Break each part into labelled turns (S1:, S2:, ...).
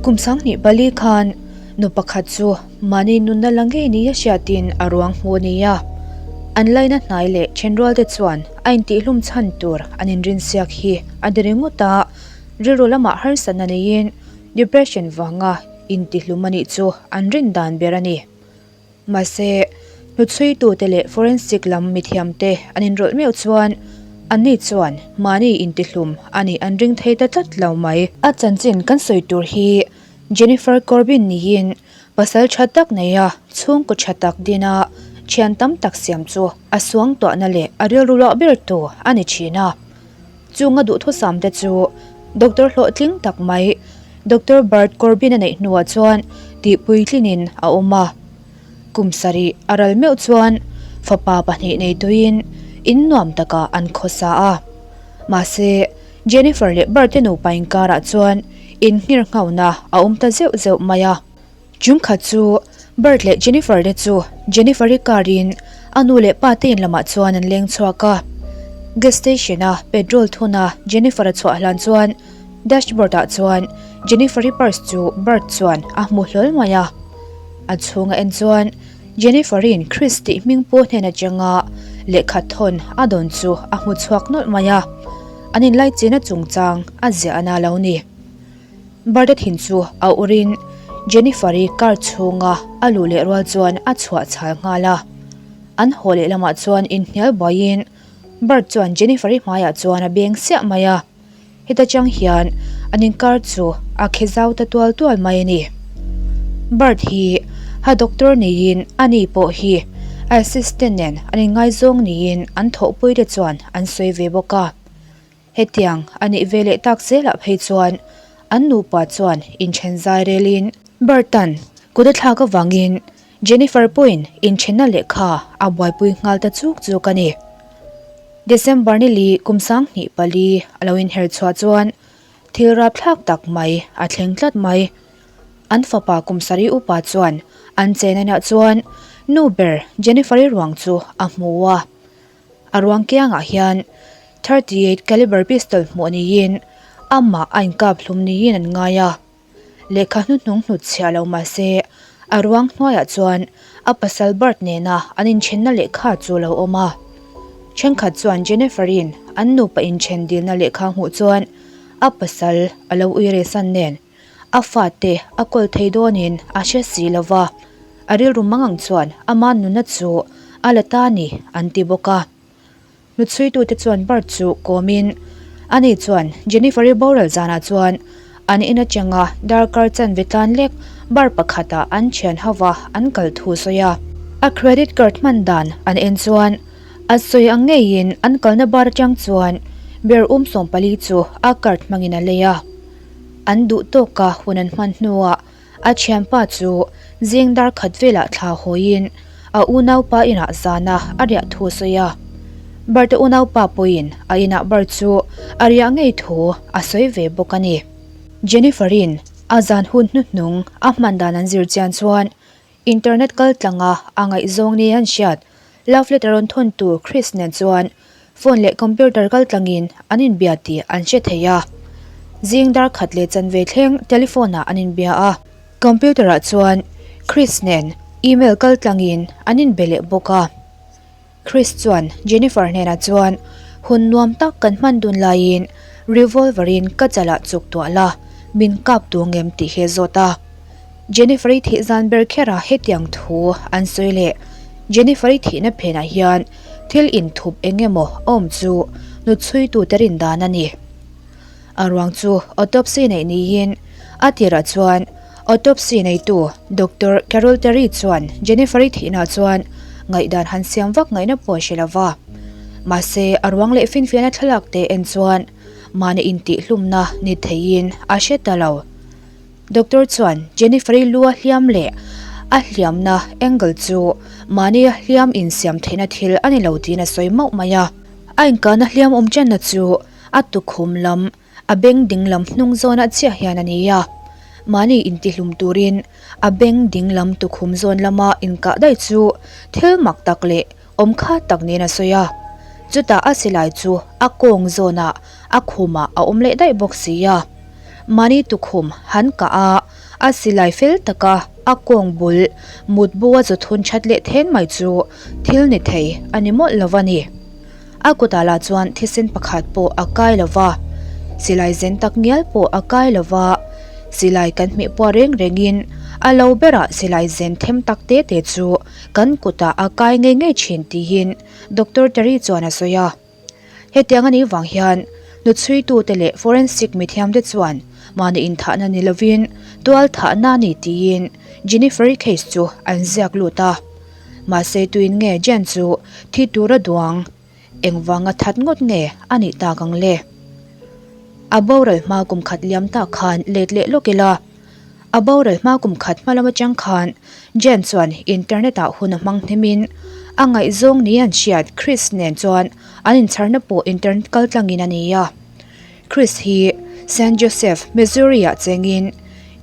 S1: Kum 24 khan nu pakhat chu mahni nunna la ngei nia hriatin a ruang hmu a ni a. An laina hnai leh thenrualte chuan a intihhlum chhan tur an inrinsiak hi a ni ringawt a, rilru lamah harsatna neiin depression vanga intihlum a nih chu an rin dan ber a ni. Mahse, hnuchhuitute leh forensic lam mithiamte an inrawlh meuh chuan anni chuan mahni intihlum a nih an ring thei ta tlat lo mai. A chanchin kan sawi tur hi Jennifer Corbin niin pasal tha tak neia chhungkaw tha tak dina thian tam tak siam chu a suangtuahna leh a rilru luah ber tu a ni thin a. Chunga duhthusam te chu Doctor hlawhtling tak mai Doctor Bert Corbin a neih hnuah chuan tihpuitlinin a awm a. Kum sarih a ral meuh chuan fapa pahnih nei tuiin in nuam takah an khawsa a. Mahse, Jennifer leh Bert te nupa inkarah chuan innghirnghauna a awm ta zeuh zeuh mai a. Chungkhat chu Bert leh Jennifer te chu Jennifer-i car in a nu leh pa te in lamah chuan an leng chhuak a. Gas station a petrol thun a Jennifer a chhuah hlan chuan dashboard ah chuan Jennifer-i purse chu Bert chuan a hmu hlawl mai a. A chhung a en chuan Jennifer-i'n Chris tih hming pawh hnen atanga lehkha thawn a dawn chu a hmu chhuak nawlh mai a. An inlaichina chungchang a ziah a na lo ni. Bird-a thin chu a urin Jennifer-i car chhunga a luh leh rual chuan a chhuah chhal nghal a. An haw leh lamah chuan inhnial buaiin Bird chuan Jennifer-i hmaiah chuan a beng siah mai a. Heta chang hian an inkar chu a khe zau ta tual tual mai a ni. Bird hi ha doctor niin ani pawh hi a assistant nen an inngaizawng niin an thawhpuite chuan an sawi ve bawk a. Hetiang a nih ve leh tak zelah phei chuan an nupa chuan inthen zai relin Burton kut a thlak avangin Jennifer pawhin inthenna lehkha a buaipui nghal ta chuk chuk a ni. December nili kum 24 a lo inher chhuah chuan thil rapthlak tak mai a thleng tlat mai. An fapa kum sarih upa chuan an chennainah chuan nu ber Jennifer-i ruang chu a hmu a. A ruang kiangah hian 38 caliber pistol hmuh niin amah a inkap hlum niin an ngai a. Lehkha hnuhnung hnut chhiah lo mah se a ruang hnuaiah chuan a pasal Bert nena an inthenna lehkha chu a lo awm a. Thenkhat chuan Jennifer-i'n an nupa inthen dilna lehkha hmuh chuan a pasal a lo uire san nen A fate a kawl thei dawnin a hre si lo va, a rilru mangang chuan ama nunna chu a la ta ni an ti bawk a. Hnuchhuitute chuan Bert chu kawmin, ani chuan Jennifer-i boral zanah chuan an in atanga darkar chanve tlan lek bar pakhatah an thian hova an kal thu sawi a. A credit card hman dan an en chuan a sawi ang ngeiin an kalna bar atang chuan beer um 14 chu a card hmangin a lei a. An duh tawka hun an hman hnuah a thianpa chu zing dar khat velah thla hawiin a unaupa inah zana a riah thu a sawi a. Berte unaupa pawhin a inah bar chu a riah ngei thu a sawi ve bawk a ni. Jennifer-i'n a zan hun hnuhnung a hman dan an zir chian chuan Internet kal tlanga a ngaihzawng ni an hriat. Love letter rawn thawn tur Chris nen chuan phone leh computer kal tlangin an inbia tih an hre thei a. Zing dar khat leh chanve thleng telephone ah an inbia a. Computer ah chuan Chris nen email kal tlangin an inbe leh bawk a. Chris chuan Jennifer hnenah chuan, Hun nuam tak kan hman dun laiin revolver in ka chalah chuk tuah la, min kap tu ngem tih hi a zawt a. Jennifer-i thih zan ber kherah hetiang thu an sawi leh. Jennifer-i thihna phenah hian thil inthup eng emaw a awm chu hnuchhuitute rin dan a ni. A ruang chu autopsy neih niin a tirah chuan autopsy neitu Doctor Carol Terry chuan Jennifer-i thihna chuan ngaihdan han siam vak ngaihna pawh a hre lo va. Mahse, a ruang leh finfiahna thlalak te en chuan mahni intihhlumna ni theiin a hre ta lo. Doctor chuan Jennifer-i lu a hliam leh a hliamna angle chu mahni a hliam insiam theihna thil a ni lo tiin a sawi mauh mai a. A inkahna hliam awm channa chu A tukhum lam, a beng ding lam hnung zawnah chiah hian a ni a. Mahni intihlum turin a beng ding lam tukhum zawn lama inkah daih chu thil mak tak leh awm kha tak niin a sawi a. Chutah a silai chu a kawng zawnah a khumah a awm leh daih bawk si a. Mahni tukhum han kah a, a silai fel taka a kawng bul mutbu a zawthun that leh then mai chu thil ni thei a ni mawlh lo a ni. A kutah lah chuan thisen pakhat pawh a kai lo va, silai zen tak ngial pawh a kai lo va, silai kan hmeh puah reng rengin a lo berah silai zen them tak te te chu kan kutah a kai ngei ngei thin tiin Doctor Terry chuan a sawi a. Hetiang a nih vang hian hnuchhuitute leh forensic mithiamte chuan mahni inthahna ni lovin tual thahna a ni tiin Jennifer-i case chu an ziak lut a. Mahse tuin nge Jen chu thi tura duang engvanga that ngawt nge a nih tak ang le? A boral hma kum khat liam tak khan let leh lawk ila. A boral hma kum khat hma lam atang khan Jen chuan internet ah hun a hmang hnemin a ngaihzawng ni an hriat Chris nen chuan an inchharna pawh internet kal tlangin a ni a. Chris hi San Joseph, Missouri ah chengin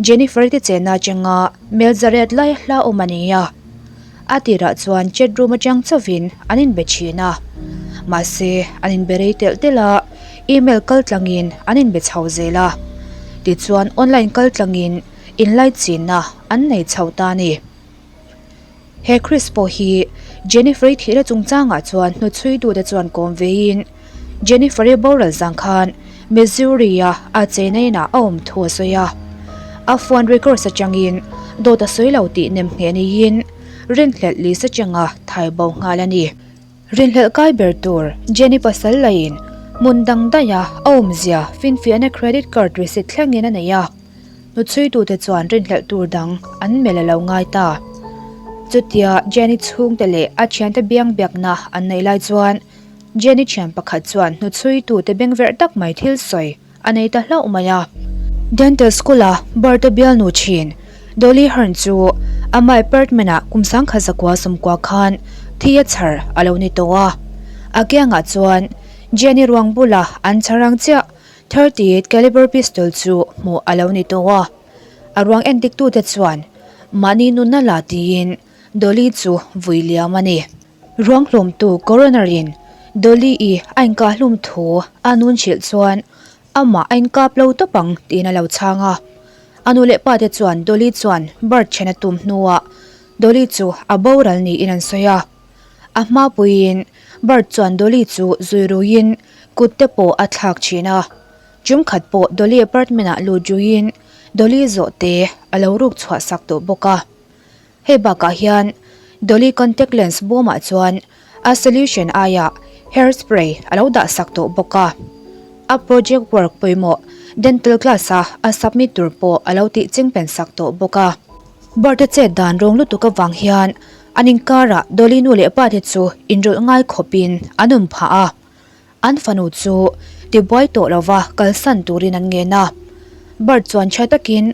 S1: Jennifer te chenna atanga mel zariat lai hla awm a ni a. A tirah chuan chat room atang chauhin an inbe thin a. Mahse, an inbe rei telh telh a, email kal tlangin an inbe chho zel a. Tichuan online kal tlangin inlaichinna an nei chho ta a ni. He Chris pawh hi Jennifer-i thihna chungchangah chuan hnuchhuitute chuan kawm veiin Jennifer-i boral zang khan Missouri-a a cheina inah a awm thu a sawi a. A phone records atangin dawt a sawi lo tih nem ngheh niin rinhlelh list atanga thai bo nghal a ni. Rinhlelh kai ber tur Jenny pasal laiin hmun dang daiha a awmzia finfiahna credit card receipt thlengin a nei a. Hnuchhuitute chuan rinhlelh tur dang an melh a lo ngai ta. Chutia Jenny chhungte leh a thiante biang biakna an neih lai chuan Jenny thian pakhat chuan hnuchhuitute bengverh tak mai thil sawi a nei ta hlauh mai a. Dental School-a Bert-a bialnu thin Dolly Hearn chu ama apartment-ah kum sangkhat zakua sawmkua khan thi a chhar a lo ni tawh a. A kiangah chuan Jenny ruang bula an chhar ang chiah 38 caliber pistol chu hmuh a lo ni tawh a. A ruang endiktute chuan mahni nunna la tiin Dolly chu vui liam a ni. Ruang hlawmtu coroner-in Dolly-i a inkahhlum thu a nun hrilh chuan amah a inkap lo tawp ang tiin a lo chhang a. A nu leh pate chuan Dolly chuan birth then a tum hnuah Dolly chu a boral niin an sawi a. A hma puiin Bert chuan Dolly chu zui ruiin kut te pawh a thlak thin a. Tum khat pawh Dolly apartment-ah lut ruiin Dolly zawh te a lo ruk chhuah sak tawh bawk a. Hei bakah hian Dolly contact lens bawmah chuan a solution aiah hair spray a lo dah sak tawh bawk a. A project work pawimawh dental class a a submit tur pawh a lo tih chingpen sak tawh bawk a. Bert-a chet dan rawng lutuk avang hian an inkarah Dolly nu leh pa te chu inrawlh ngai khawpin an awm phah a. An fanu chu tibuai tawh lova kalsan turin an ngen a. Bert chuan tha takin,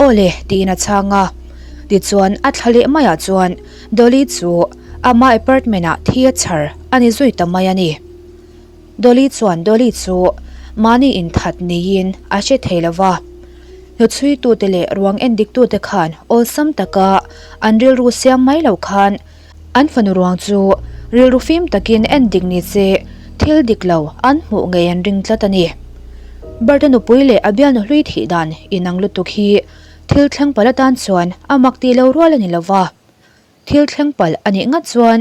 S1: Aw le, tiin a chhang a. Tichuan a thla leh maiah chuan Dolly chu ama apartment-ah thi a chhar a ni zui ta mai a ni. Dolly chuan Dolly chu mahni inthat niin a hre thei lo va. Hnuchhuitute leh ruang endiktute khan awlsam taka an rilru siam mai lo khan An fanu ruang chu rilru fim takin en dik ni se thil dik lo an hmuh ngei an ring tlat a ni. Berta nupui leh a bialnu hlui thih dan inang lutuk hi thil thleng palh atan chuan a mak tih lo rual a ni lo va. Thil thleng palh a nih ngat chuan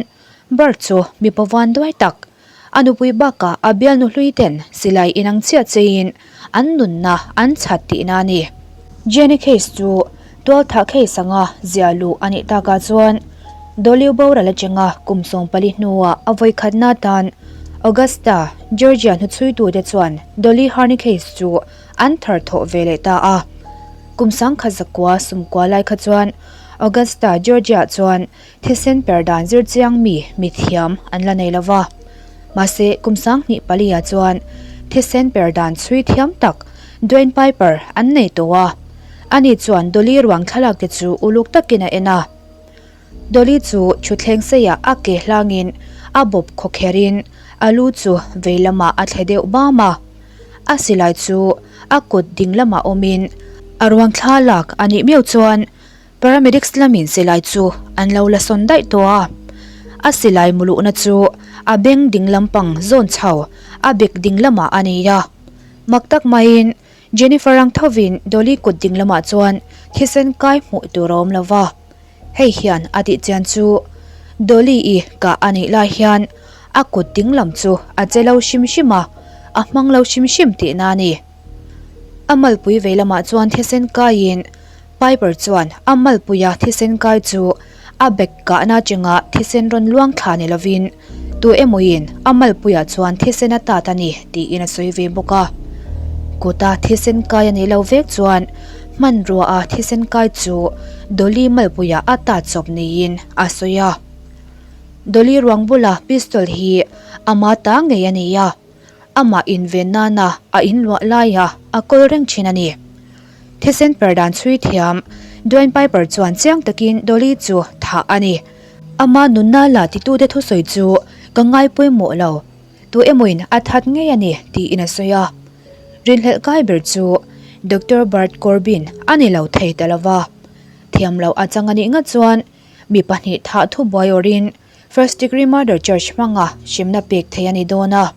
S1: Bert chu mipa van duai tak, a nupui bakah a bialnu hlui ten silai inang chiah cheiin an nunna an chhat tihna a ni. Jenny case chu tualthah case anga ziah luh a nih takah chuan Dolly boral atanga kum 14 hnuah a vawikhatna atan Augusta, Georgia hnuchhuitute chuan Dolly Harney case chu an thar thawh ve leh ta a. Kum sangkhat zakua sumkua lai kha chuan Augusta, Georgia chuan Thisen per dan zir chiang mi mithiam an la nei lo va. Mahse, kum 2004 ah chuan thisen per dan chhui thiam tak Dwayne Piper an nei tawh a. Ani chuan Dolly ruang thlalak te chu uluk takin a en a. Dolly chu thutthleng seiah a ke hlangin a bawp khawkherin a lu chu vei lamah a thle deuh bam a. A silai chu a kut ding lamah awmin a ruang thlalak a nih miau chuan Paramedics lamin silai chu an lo la sawn daih tawh a, a silai muluhna chu a beng ding lampang zawn chho a bek ding lamah a nei a. Mak tak maiin Jennifer ang thovin Dolly kut ding lamah chuan thisen kai hmuh tur a awm lo va. Hei hian a tih chian chu Dolly-i kah a nih lai hian a kut ding lam chu a che lo hrim hrim a, a hmang lo hrim hrim tihna a ni. A malpui vei lamah chuan thisen kaiin Piper chuan a malpuia thisen kai chu a bag kahna chengah thisen rawn luang thla ni lovin tu emawin a malpuiah chuan thisen a tat a ni tiin a sawi ve bawk a. Kuta thisen kai a nih loh vek chuan hmanrua a thisen kai chu Dolly malpuiah a tat chawp niin a sawi a. Dolly ruang bula pistol hi ama ta ngei a ni a. Amah inven nana a inluah laia a kawl reng thin a ni. Thisen per dan chhui thiam Dwayne Piper chuan chiang takin Dolly chu thah a ni. Ama nunna la titute thusawi chu ka ngai pawimawh lo, tu emawin a that ngei a ni tiin a sawi a. Rinhlelh kai ber chu Doctor Bart Corbin a ni lo thei ta lova. Thiam loh a chang a nih ngat chuan mi pahnih thah thubuai awrhin First degree murder charge hmanga hremna pek theih a ni dawn a.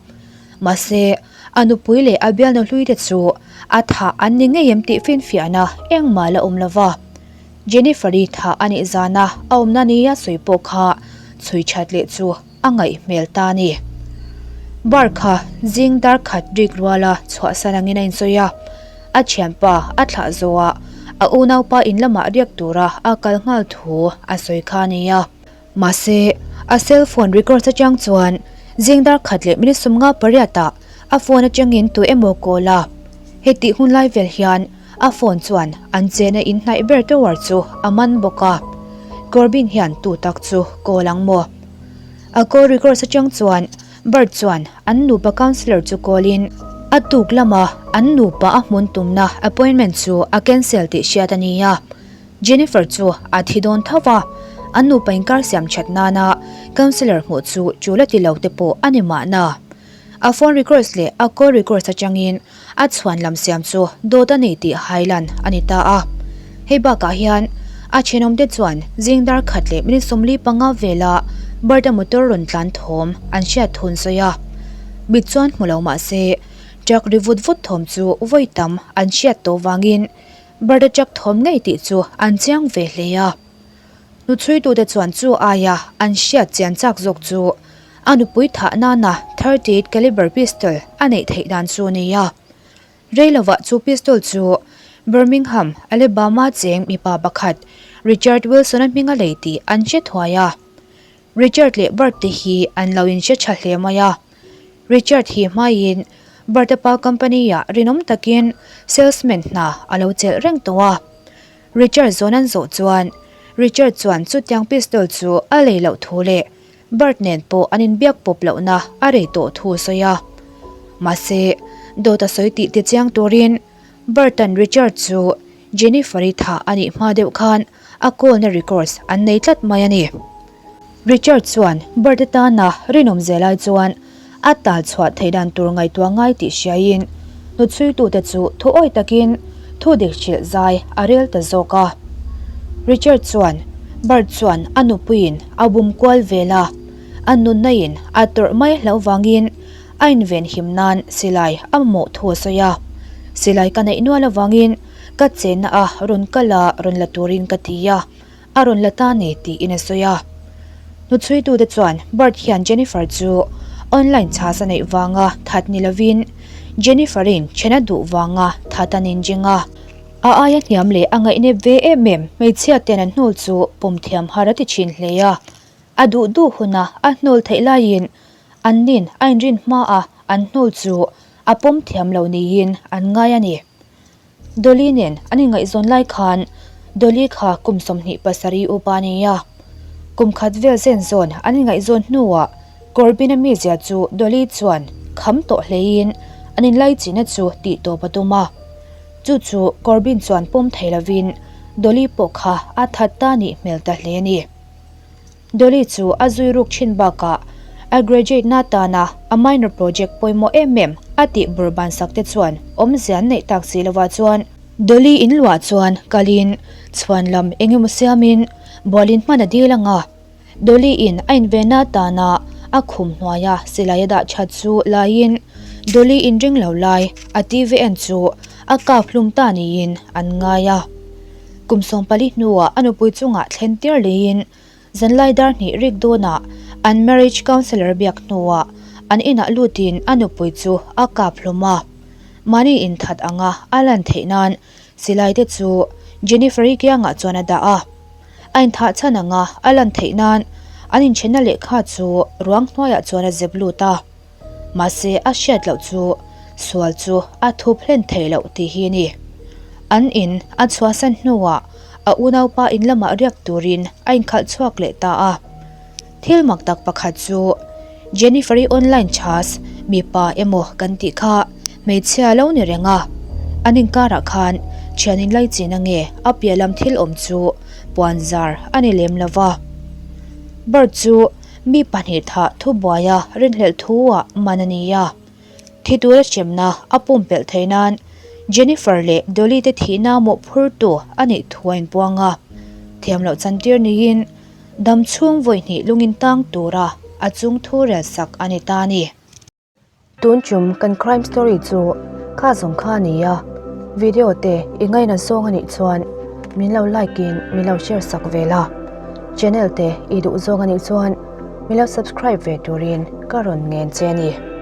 S1: Mahse, a nupui leh a bialnu hlui te chu a thah an ni ngei em tih finfiahna engmah la awm lova. Jennifer-i thah a nih zana a awmna nia sawi pawh kha chhui that leh chu a ngaih hmel ta a ni. Bar kha zing dar khat rik ruala chhuahsan angin a insawi a, a thianpa a thlah zawhah a unaupa in lamah riak tura a kal nghal thu a sawi kha a ni a. Mahse, a cell phone records atang chuan zing dar khat leh minute 58 ah a phone atangin tu emaw call a. Hetih hun lai vel hian a phone chuan an chena inhnaih ber tower chu a man bawk a. Corbin hian tu tak chu call ang maw? A call records atang chuan Bert chuan an nupa counsellor chu call in a tuk lama an nupa a hmun tumna appointment chu a cancel tih hriat a ni a. Jennifer chu a thi dawn tho va, an nupa inkar siam that nana counsellor hmuh chu tul a ti lo te pawh a ni mahna. A phone records leh a call records atangin a chhuan lam siam chu dawt a nei tih hailan a ni ta a. Hei bakah hian a thenawmte chuan zing dar khat leh minute 45 vela Bert-a motor rawn tlan thawm an hriat thun sawi a. Mit chuan hmu lo mah se truck ri vut vut thawm chu vawi tam an hriat tawh vangin Bird-a truck thawm ngei tih chu an chiang ve hle a. Hnuchhuitute chuan chu aia an hriat chian chak zawk chu a nupui thah nana 38 caliber pistol a neih theih dan chu a ni a. Rei lovah chu pistol chu Birmingham, Alabama cheng mipa pakhat Richard Wilson-a hming a lei tih an hre thuai a. Richard leh Bert te hi an lo inhre tha hle mai a. Richard hi hmaiin Bert-a pa company-ah rinawm takin salesman hna a lo chelh reng tawh a. Richard zawn an zawh chuan Richard chuan chutiang pistol chu a lei loh thu leh Bert nen pawh an inbiak pawp lohna a rei tawh thu a sawi a. Mahse, dawt a sawi tih tichiang turin Bert-a'n Richard chu Jennifer-i thah a nih hma deuh khan a call-na records an nei tlat mai a ni. Richard chuan Bert-a tana rinawm zel ai chuan a tal chhuah theih dan tur ngaihtuah ngai tih hriaiin hnuchhuitute chu thuawi takin thu dik hrilh zai a rel ta zawk a. Richard chuan Bert chuan a nupuiin a bum kual vel a, a nunna-in a tawrh mai hlauh vangin a inven him nan silai a mamawh thu a sawi a. Silai ka neih nual avangin ka chenna a rawn kal a rawn la turin ka ti a. A rawn la ta ni tiin a sawi a. Hnuchhuitute chuan Bert hian Jennifer chu online chhas a neih vanga that ni lovin Jennifer-in then a duh vanga that an inring a. A aia hniam leh a ngaihnep ve em em hmeichhia ten an hnawl chu pawm thiam har a ti thin hle a. A duh duh huna a hnawl theih laiin an nin a inrin hmaa an hnawl chu a pawm thiam lo niin an ngai a ni. Dolly nen an inngaihzawn lai khan Dolly kha kum 27 upa a ni a. Kum khat vel zen zawn an inngaihzawn hnuah Corbin-a mizia chu Dolly chuan kham tawh hleiin an inlaichihna chu tih tawp a tum a. Chu chu Corbin chuan pawm thei lovin Dolly pawh kha a that ta nih hmel ta hle a ni. Dolly chu a zui ruk thin bakah a graduate na tana a minor project pawimawh em em a tih bur ban sak te chuan awmzia an neih tak si lovah chuan Dolly in luah chuan kalin chhuan lam eng emaw siamin bualin hman a dil ang a. Dolly in a invenna tana a khum hnuaia silai a dah that chu laiin Dolly in ring lo lai a TV en chu. a kap hlum ta niin an ngai a. Kum 14 hnuah a nupui chungah thlen tir leiin Zanlai dar hnih rik dawnah an marriage counsellor biak hnuah an inah lutin a nupui chu a kap hlum a. Mahni inthat anga a lan theih nan silai te chu Jennifer-i kiangah chuan a dah a. A inthah chhan anga a lan theih nan an inthenna lehkha chu ruang hnuaiah chuan a zep lut a. Mahse a hriat loh chu sual chu a thup hlen theih loh tih hi a ni. An in a chhuahsan hnuah a unaupa in lamah riak turin a inkhalh chhuak leh ta a. Thil mak tak pakhat chu Jennifer-i online chhas mipa emaw kan tih kha hmeichhia lo ni reng a. An inkarah khan thian inlaichin ange a piah lam thil awm chu puanzar a ni lem lova. Bird chu Mi pahnih thah thubuaia rinhlelh thu-ah man a ni a. Thi tura hremna a pumpelh theih nan Jennifer leh Dolly te thihna mawhphurtu a nih thu a inpuang a. Thiam loh chantir niin dam chhung vawi hnih lungin tang tura a chung thu rel sak a ni ta a ni. Tun tum kan crime story chu kha zawng kha a ni a, video te i ngaina zawng a nih chuan min lo like in min lo share sak ve la, channel te i duh zawng a nih chuan min lo subscribe ve turin ka rawn ngen che a ni.